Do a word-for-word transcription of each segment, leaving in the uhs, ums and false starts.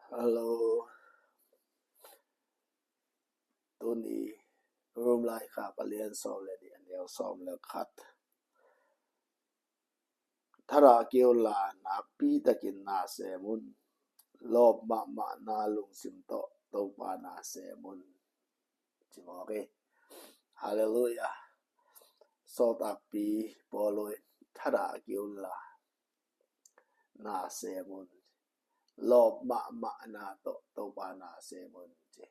Hello. Tuni Rom laikhak a lian sawm le nih, a neu sawm le khat. Thadah kei unla nakpi takin na sem un. Lawp mahmahna lungsim tawh Topa na sem un. Ci mawk hi. Halleluiah. Sawltakpi Paul in thadah kei unla na sem un. Lawp mahmahna tawh Topa na sem un, ci.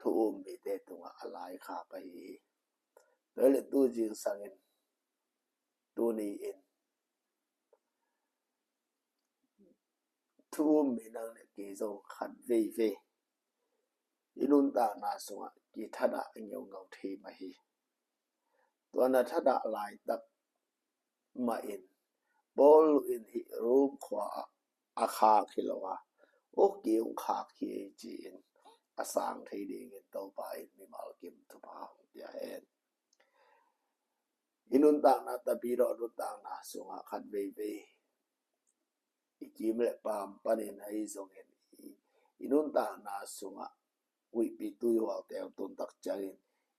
Thu um mite tungah a laikhak ahi hi. Tua le tu zingsangin tuni in thu um mi nang le kei zong khat veivei i nuntakna sungah kithadah ngeungau thei mah hi. Tua na thadah laitak mahin Paul in hih Rom khua ah a khak hi lo a, uk ki ung khak hi, ci-in a sang thei dingin Topa in mimal kim thupha hong pia hen. I nuntakna, Tapidaw nuntakna sungah khat veivei i kim le pam panin ahi zongin i, i nuntakna sungah huihpi tuihualte tun tak ciangin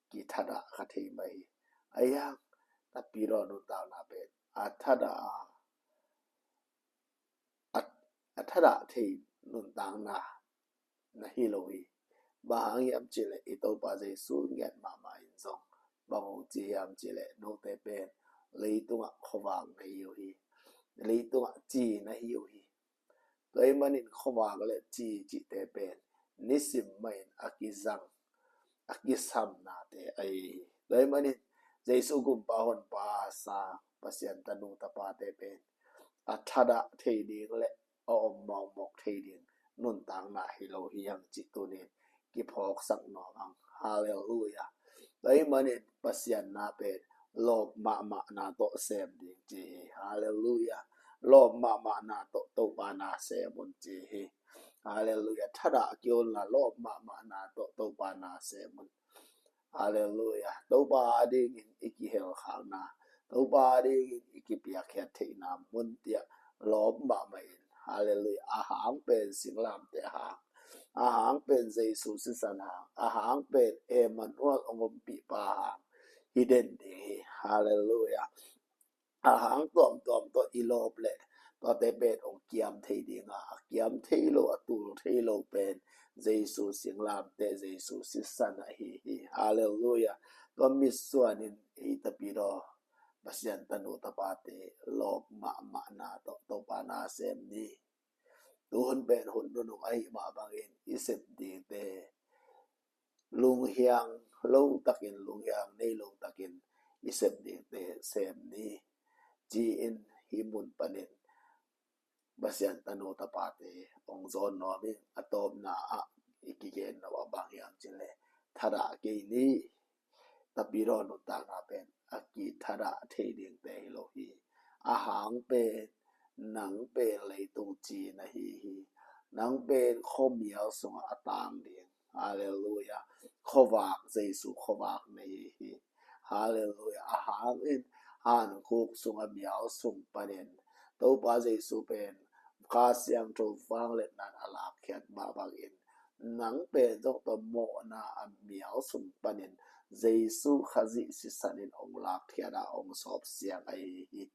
kithadah kha thei mah hi. Ahi hang Tapidaw nuntakna pen a thadah a, a, a thadah thei nuntakna na hi lo hi. Bang hang hiam cihleh i Topa Jesu ngiat mahmah in zong bang hong ci hiam cihleh note pen leitungah khuavak na hi uh hi. Leitungah ci na hi uh hi. Tua ahih manin khuavak le ci cihte pen nisim mahin a kizang, a kisamnate ahi hi. Tua ahih manin Jesu gumpa honpa a sa Pasian tanu tapate pen a thadah thei ding le a om mawkmawk thei ding nuntakna hi lo hi hang cih tunin kiphawksak nuam hang. Halleluiah. Tua ahih manin Pasian na pen lawp mahmahna tawh sem ding ci hi. Halleluiah. Lawp mahmahna tawh Topa na sem un ci hi. Halleluiah. Thadah kei unla lawp mahmahna tawh Topa na sem un. Halleluiah. Topa adingin i kihelkhakna, Topa adingin i kipiakkhiat theihna mun tiah lawp mahmah in. Halleluiah. A hang pen singlamteh hang, a hang pen Jesu sisan hang, a hang pen Emmanuel hong ompihpa hang hi den ding hi. Halleluiah. A hang tuamtuam tawh i lawp leh tuate pen hong kiam thei ding a, a kiam thei lo, a tul thei lo pen Jesu singlamteh, Jesu sisan ahi hi. Halleluiah. Tua mitsuanin ei Tapidaw Pasian tanu tapate lawp mahmahna tawh Topa na sem ni. Tuhun pen hun nunung ahih mah bangin i sep dingte lunghiang lo takin, lunghiang nei lo takin i sep dingte sem ni, ci-in hih mun panin Pasian tanu tapate hong zawn nuam in. A tawpna ah i kigen lo a bang hiam cihleh thadah kei ni. Tapidaw nuntakna pen a kithadah thei dingte hi lo hi. A hang pen nang pen leitung ci na hi hi. Nang pen khuamial sungah a tang ding. Halleluiah. Khuavak, Jesu khuavak na hi hi. Halleluiah. A hangin hankhuk sungah mial sung panin Topa Jesu pen Kha Siangtho vangliatna in a lakkhiat mah bangin nang pen zong tua mawhna a mial sung panin Jesu Khazih sisan in hong lakkhiat a hong sawpsiang ahi hi.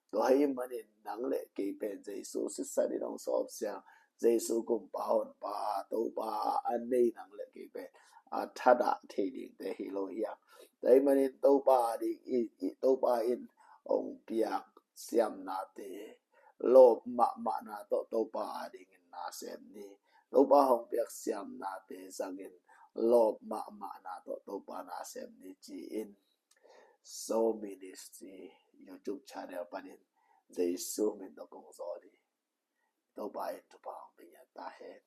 Tua ahih manin nang le kei pen Jesu sisan in hong sawpsiang, Jesu gumpa honpa, Topa a nei nang le kei pen a thadah thei dingte hi lo hi hang. Tua ahih manin Topa ding i, i Topa in hong piak siamnate lawp mahmahna tawh Topa adingin na sem ni. Topa hong piak siamnate zangin lawp mahmahna tawh Topa na sem ni, ci-in Soul Ministry YouTube channel panin Jesu min tawh kong zawn hi. Topa in thupha hong pia ta hen.